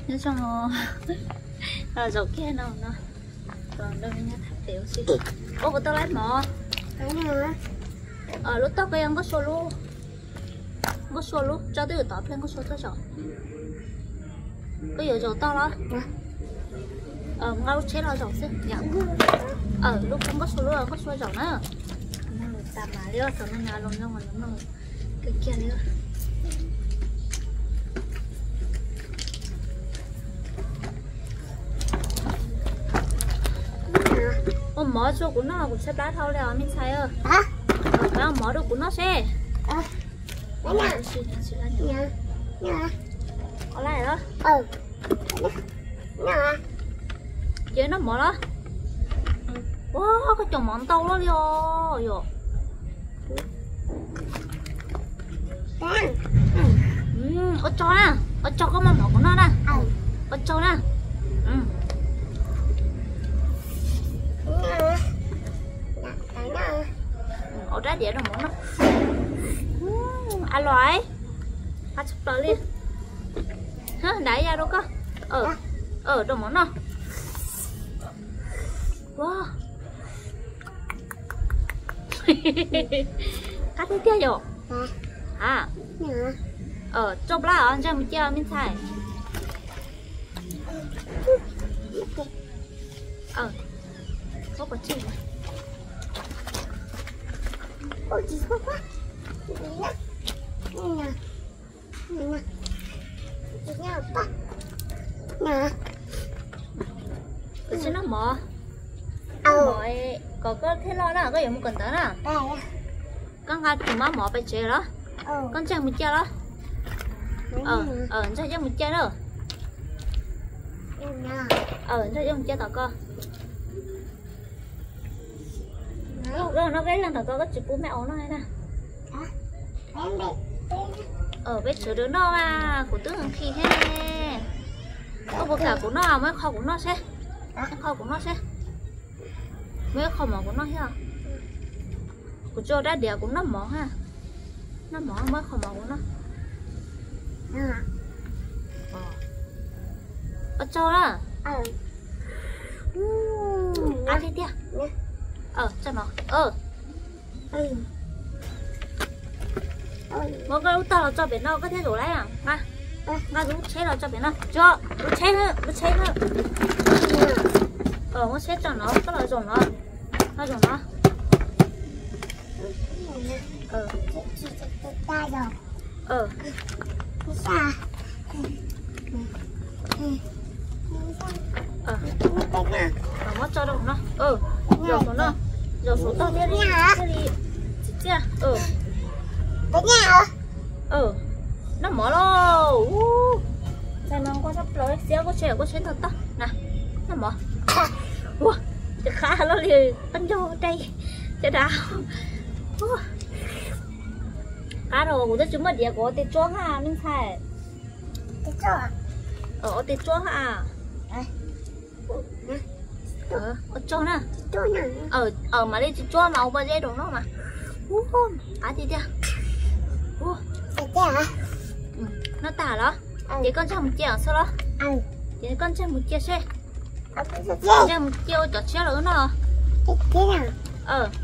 Nyob zoo, zaum kiag no no, ua kuv tau laib mov. Lub toj ko yog nkauj sua lub, nkauj sua lub, tso twj ywm tod ple nkauj sua tuaj zaum. Koj yuav zaum toj los? Nqa lub tsheb los zaum xwb. Lub nkauj sua lub, nkauj sua zaum na. Tas mam li, tam no los no, kiag li. Ua mov rau kuv noj, kuv tshaib plab dhau li os me ntxhais. Ua mov rau kuv noj seb. Ces noj mov los? Ua, koj cov mov ntau luaj li os yom. Ua tsaug na, ua tsaug koj muab mov kuv noj na. Ua tsaug na. Ua rab diav rau mov noj. A los, qab tshaj plaws li. Nram ya rau koj. Rau mov noj. Qab tiag tiag yom. Tso plab os, ntsaig mus cia me ntxhais. Kuv tsis noj mov. Noj mov kom koj thiaj loj na, koj yuav mus kawm ntawv na. Koj nqa tus mab mov pais tsev los? Koj ntsaig mus cia los? Ntsaig coj mus cia na. Ntsaig coj mus cia tom ko. Noj peb leeg tom ko, koj tsis pub mej aus noj na. Peb tswv rau noj mas kuv twb nqhis thiab. Koj puas kam kuv noj, muab ib qho kuv noj seb. Ib qho kuv noj seb. Muab ib qho mov kuv noj thiab. Kuv tso rab diav kuv noj mov ha. Noj mov, muab ib qho mov kuv noj. Ua tsaug na. Qab tiag tiag. Tso no. Muab koj lub tog los tso pem no koj thiaj zaum laib. Nqa lub tsheb los tso pem no. Tso lub tsheb na, lub tsheb na. Muab tsheb tso no, koj los zaum no. Koj zaum no. Muab tso rau no. Zaum saum no, zaum saum toj thiaj li, thiaj li txiv txiaj. Noj mov lauj. Ntxhais mas nquag tshaj plaws, xiab koj tsheb, koj tsheb ntog toj na. Noj mov. Ua, cov qab loj li qab ncaug dai, cov dav. Qab rau kuv twb tsis muaj diav, kuv ua tes tsuab ha me ntxhais. Ua tes tsuab ha. Ua tsaug na. Mam li tsis tsuab mas ua pob zeb rau noj mas. Qab tiag tiag. Noj tag los? Ces koj ntsaig mus cia xwb los? Ces koj ntsaig mus cia seb. Ntsaig mus cia ua cov tshiab los wb noj.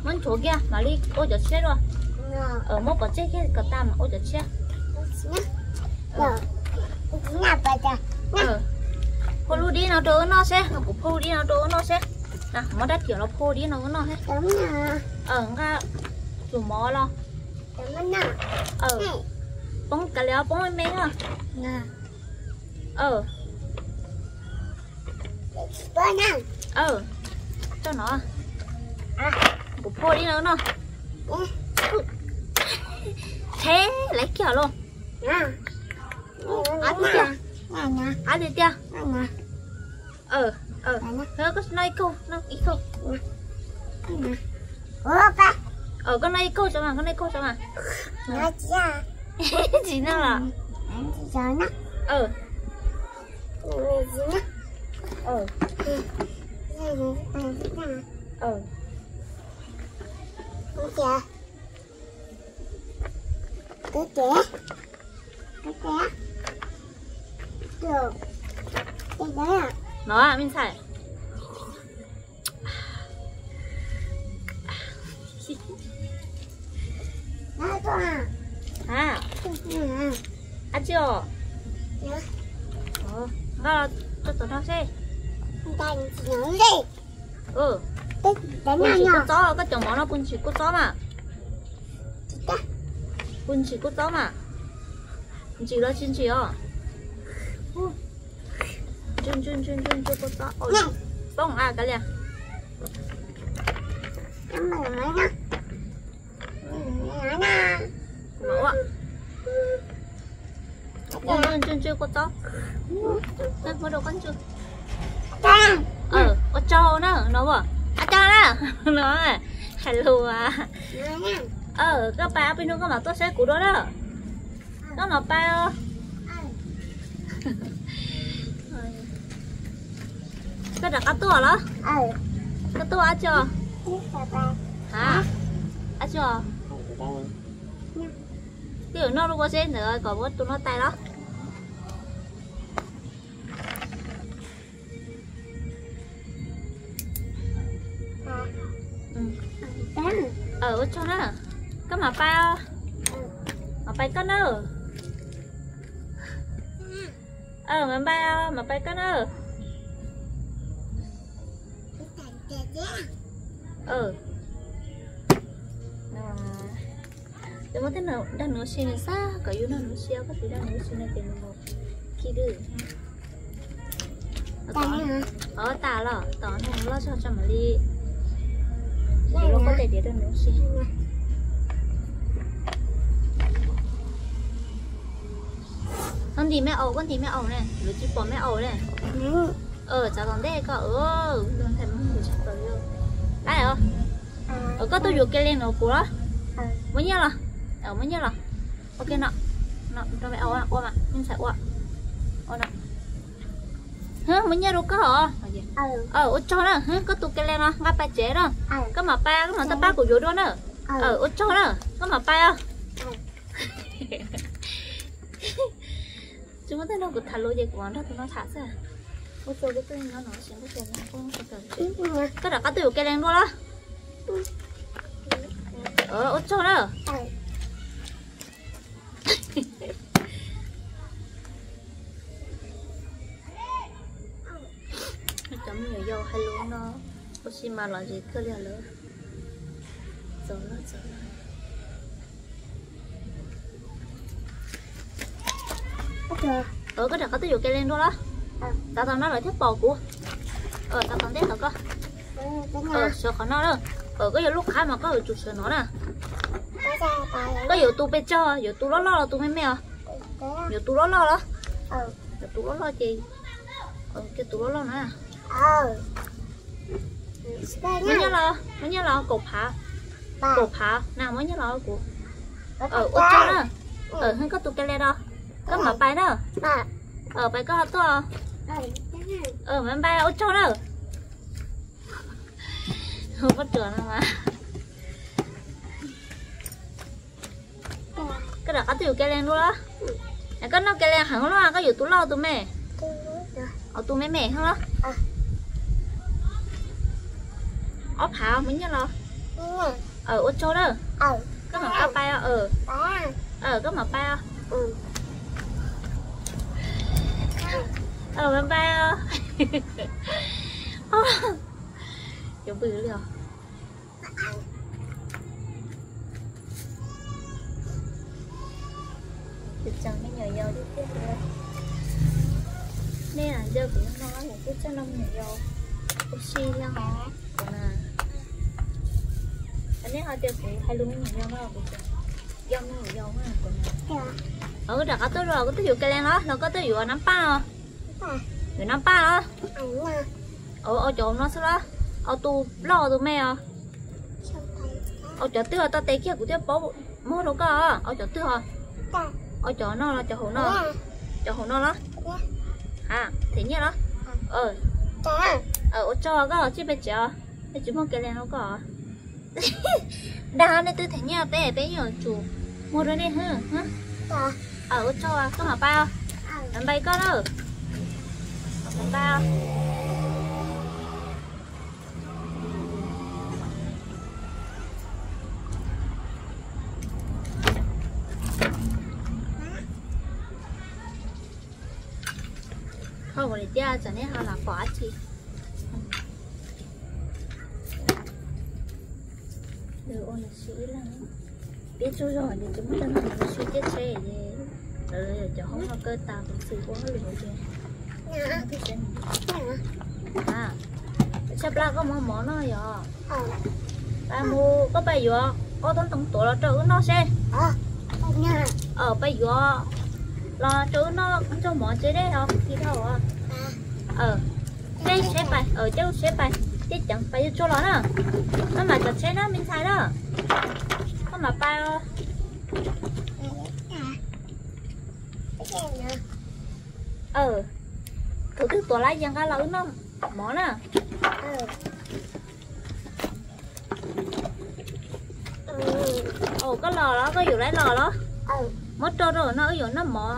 Muab ntxuav kiag mam li ua cov tshiab dua. Muab pov tseg kiag kom tas mam ua cov tshiab. Phua lub dib no rau wb noj seb, kuv phua lub dib no rau wb noj seb. Muab rab riam los phua lub dib no wb noj seb. Nqa tsum mov los. Poob kav liam, poob me me na. Tso no. Kuv phua lub dib no wb noj. Tsheb laiv kiag los. Qab tiag tiag. Qab tiag tiag. Koj noj ib kaug, noj ib kaug. Koj noj ib kaug tso mas, koj noj ib kaug tso mas. Tsis noj los? No me ntxhais. Ab tsi os. Nqa los rau tom no seb. Puas ntsim kua txob, koj cov mov no puas ntsim kua txob mas? Puas ntsim kua txob mas? Ntsim los tsis ntsim os? Ntsuj ntsuj ntsuj ntsuj kua txob, poob a kav liam. Ntsuj ntsuj ntsuj kua txob. Muab rau koj ntsuj. Ua tsaug na no as, ab tsaug na no. Hais lus as. Koj pais ob peb hnub koj mam tuaj saib kuv dua na. Koj mam pais os. Koj rov qab tuaj los? Koj tuaj ab tsi os? A, ab tsi os? Twb yuav noj lub kua seb ntawd kom muab tus no tais los. Ua tsaug na. Koj mam pais os. Mam pais koj na. Mam pais os, mam pais koj na. Ces muab tej dag nws si nws xab kom yus noj nws si, koj tsis dag nws si no ces nws mus khi dwb. Os, tas los tom no loj tshaj tso mam li. Lub pob tais diav rau nws si. Koj ntim me aus, koj ntim me aus ne, yuav tsis pom me aus ne. Txav tom ntej koj. Lais os. Koj tuaj yuav ke leej no kuv los? Muaj nyiaj los? Muaj nyiaj los? Ok no, rau me aus ua mas, me ntxhais ua. Muaj nyiaj rau koj os. Ua tsaug na, koj tus ke leej no nqa pais tsev na. Koj mam pais, koj mam tau pab kuv yuav dua na. Ua tsaug na, koj mam pais os. Tsis muaj tej no kuv tham lus ces kuv mam nrog tus no tham xwb. Koj rov qab tuaj yuav ke leej dua los? Ua tsaug na. Cov me nyuam yaus hais lus no ua si mas lom zem kawg li lawm. Txav los txav los. Koj rov qab tuaj yuav ke leej dua los? Txav tom no lawm thiaj pom kuv. Txav tom ntej tom koj. Sawv qhov no na. Koj yuav lub qhab mas koj yuav tsum sawv no na. Koj yuav tus pes tsawg, yuav tus loj loj los tus me me os? Yuav tus loj loj los? Yuav tus loj loj ces, tus loj loj na. Muaj nyiaj los, muaj nyiaj los kaum phav. Kaum phav na, muaj nyiaj los kuv. Ua tsaug na. Hwj koj tus ke leej los, koj mam pais na. Pais koj ho tuaj. Mam pais, ua tsaug na. Koj ruam no mas. Koj rov qab tuaj yuav ke leej dua los? Koj noj ke leej heev los, koj yuav tus loj tus me? Tus me me heev los? Ob phav muaj nyiaj los? Ua tsaug na. Koj mam pais os. Koj mam pais os. Mam pais os. Cov pw li os. Tseem me nyuam yaus tiag tiag li. Nej lam nco kuv no, kuv twb tseem me nyuam yaus. Ua si thiab hov kuv na. Nej ho tias kuv hais lus me nyuam yaus no, kuv tseem yog me nyuam yaus kuv na. Koj rov qab tuaj los, koj tuaj yuav ke leej los, los koj tuaj yuav nab paj os? Yuav nab paj los? Au cov hauv no xwb los? Au tus loj tus me os? Au cov twg os, tau tes kiag kuv thiaj paub muag rau koj. Au cov twg os? Au cov no los cov hauv no? Cov hauv no los? Them nyiaj los? Ua tsaug, koj tsij pes tsev os, nej tsis muaj ke leej rau koj. Dag nej twb them nyiaj peb, peb yuav tsum muag rau nej. Ua tsaug, koj mam pais os. Mam pais koj na. Ua li tias tsam nej ho lam pom dab tsi. Peb tsaug zog ces tsis muaj teeb meem mus si tiaj tsheb ces lawv cov hoob no kaw tas kuv txiv ua hauj lwm ces. Tshaj plaws koj mov mov no yog? Pais mus koj pais yuav qaub toob toov tuav los rau wb noj seb. Pais yuav los rau wb noj nrog mov tsev deb os, kis dhau os. Caij tsheb pais, caij lub tsheb pais, caij ceev pais yuav tsuag los na. Koj mam tso tsheb na me ntxhais na. Koj mam pais os. Thaum twg tuav lab yees nqa los wb noj mov na. Koj los los koj yuav lab los los. Muab rau rau no wb yuav noj mov.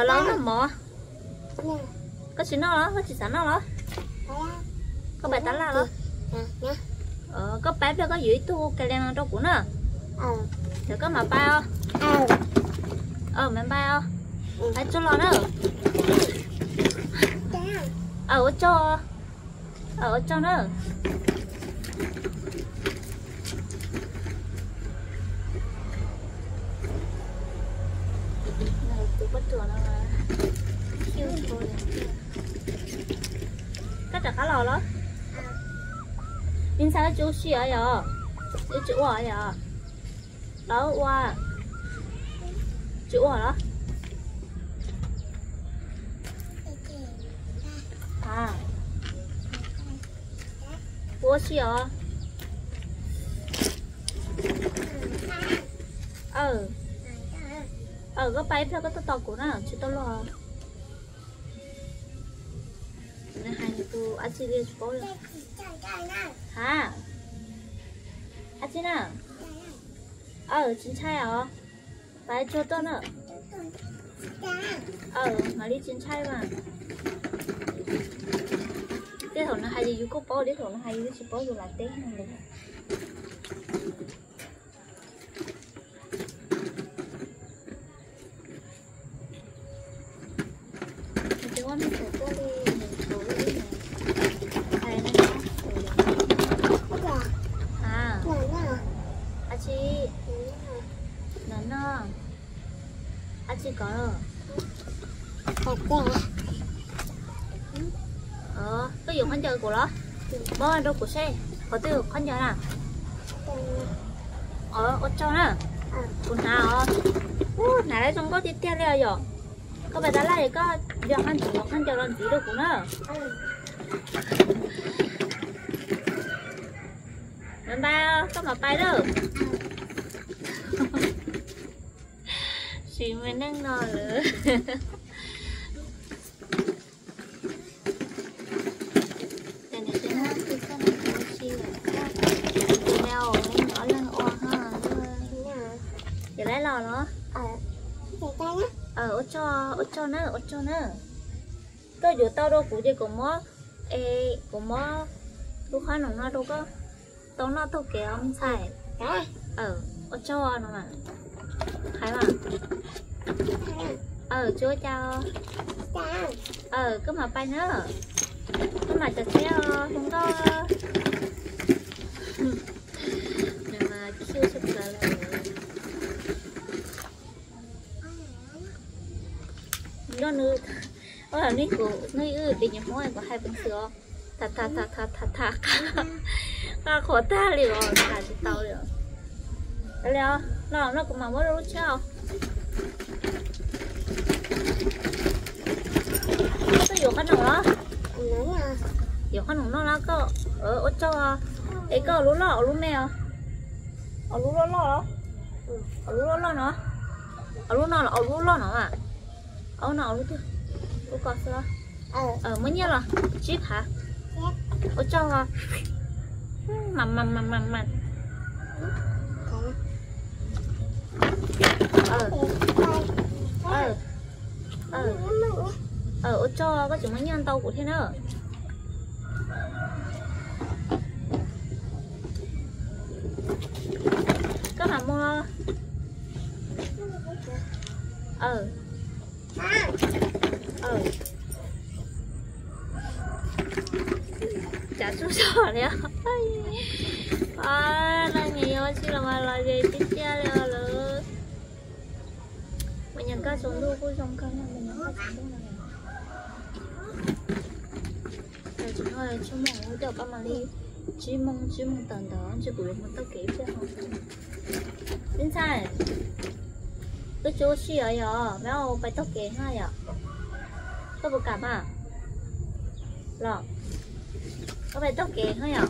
Los noj mov. Koj tsis noj los, koj tsis xav noj los? Koj pais tab laj los? Koj pais pliag koj yuav ib tug ka le no rau kuv na. Ces koj mam pais os. Mam pais os. Pais tsuag los na. Ua tsaug. Ua tsaug na. Koj rov qab los los? Me ntxhais, wb tsis ua si os yog? Wb tsis ua yog? Los ua. Tsis ua los? Ua si os. Koj pais ib pliag koj tuaj tos kuv na, tsis tau luag. Nws hais nws tus dab tsi li tsis paub li. Ha? Dab tsi na? Aw, tsis ntshai os. Pais tsuag tuaj na. Aw, mam li tsis ntshai mas. Tej thaum nws hais yus kuj paub, tej thaum nws hais yus tsis paub, yus lam teb no lawm. Dab tsi? Nov no. Dab tsi kov? Koj yuav khaub ncaws kuv los? Muab rau kuv seb qhov twg khaub ncaws na. Ua tsaug na. Kuv hnav os. Hnav zoo nkauj tiag tiag li os yom. Koj pais tab laj es koj yog khaub ncaws los ntxiv rau kuv na. Bye bye, koj mam pais lawm. Tsis muaj neej no lawm. Ces nws tsis nag tis koj nag ua si lawm, tus me ob leeg ua ho. Yuav lab los los? Ua tsaug, ua tsaug na, ua tsaug na. Koj yuav tau rau kuv ces kuv muab, es kuv muab lub qhob noom no rau koj tau noj taug kev os me ntxhais. Ua tsaug no mas. Hais mas. Tsis ua cas. Koj mam pais na. Koj mam cov tsheb os, zoo nkauj. Nws mas cute tshaj plaws li. Nrog nws, ua nws kuv nws wb pem nyuam Hmoob kuv hais peev xwm os. Tham tham tham tham tham tham qab qhuav tag li os, tham tsis tau li os. Li os, no no kuv mam muab rau lub tsheb os. Koj yuav qhob noom los? Yuav qhob noom noj los koj. Ua tsaug. Es koj ua lub loj ua lub me os? Ua lub loj loj los? Ua lub loj loj no. Ua lub no los ua lub loj no mas. Ua no ua lub twg? Lub ko xwb los? Muab nyiaj los tsib phav. Ua tsaug os. Mas mas mas mas mas. Ua tsaug, koj tseem muab nyiaj ntau kuv thiab na. Koj mam mus. Tsav tsuj zog li. Leej niam yuav ua tsi los mas los ze tiag tiag li os lawm. Mas nyuam koj tsaus ntuj kuj zoo kawg no, mas nyuam koj tsaus ntuj no. Tsis muaj, tsis muaj, ua cas koj mam li tsib moos, tsib moos tawm ntawd ntshe kuv yuav mus taug kev ib pliag no. Ib ntxhais, wb tsis ua si os, yog meb ua pais taug kev na yom? Koj puas kam mas? Los, koj pais taug kev na yom?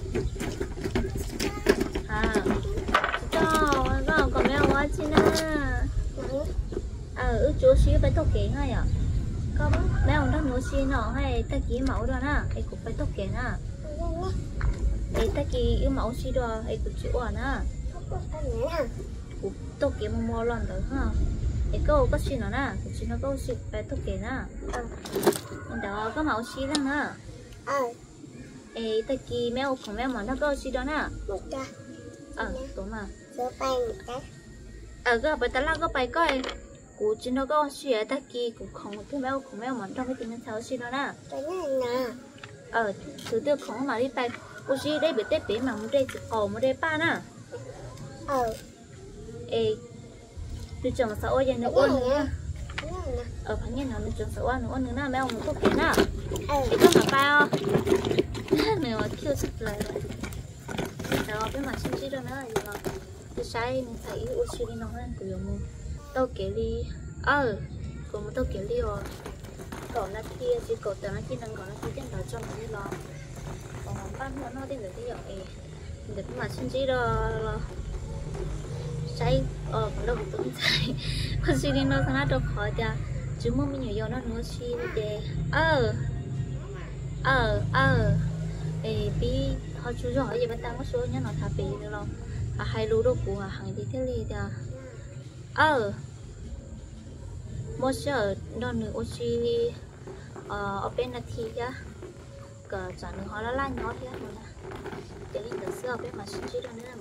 Tsis tau, koj kom meb ua tsi na? Wb tsis ua si, wb pais taug kev na yom? Koj, meb ua nrog nws ua si no, tag kis mam ua dua na, es kuv pais taug kev na. Es tag kis wb mam ua si dua, es kuv tsis ua na. Kuv taug kev mus mus los ntawd na. Es koj ua koj si no na, kuv tsis nrog koj ua si, kuv pais taug kev na. Ntawd koj mam ua si leej na. Es tag kis meb ua khoom meb mam nrog koj ua si dua na. Tuav mas. Koj pais tab laj koj pais koj, kuv tsis nrog koj ua si, tag kis kuv khoom twg meb ua khoom meb mam nrog meb tus me ntxhais ua si dua na. Tus twg khoom mam li pais ua si deb pem teb pem mas mus de txiv qaub mus de paj na. Es nws tseem xav ua ces nws ua nws. Phab nyaj no nws tseem xav ua nws ua nws na, meb ua mus taug kev na. Es koj mam pais os. Nws ua cute tshaj plaws. Txawm peb mam sib ntsib rau na, kuv saib nws txhais ib ua si li no na, kuv yuav mus taug kev li. Aw, kuv mus taug kev li os. Kaum nas this, tsis kaum tawm nas this, nees nkaum nas this tej ntawd tso mam li los. Npaj hmo noj tej ntawd thiab yom. Ntawd peb mam sib ntsib rau los saib, kuv nrog kuv tus ntxhais ua si li no xwb na, rau qhov tias tsis muaj me nyuam yaus nrog nws ua si li ces. Aw, aw, aw, es pib ho tsaug zog ces pab tas muab suab nyob no thav pem nws los hais lus rau kuv heev li thiaj li tias. Aw, muab sij hawm nrog nws ua si li ob peb nas this thiab, kom tsam nws ho laj laj nyob thiab no na. Ces li ntawd xwb os, peb mam sib ntsib rau na.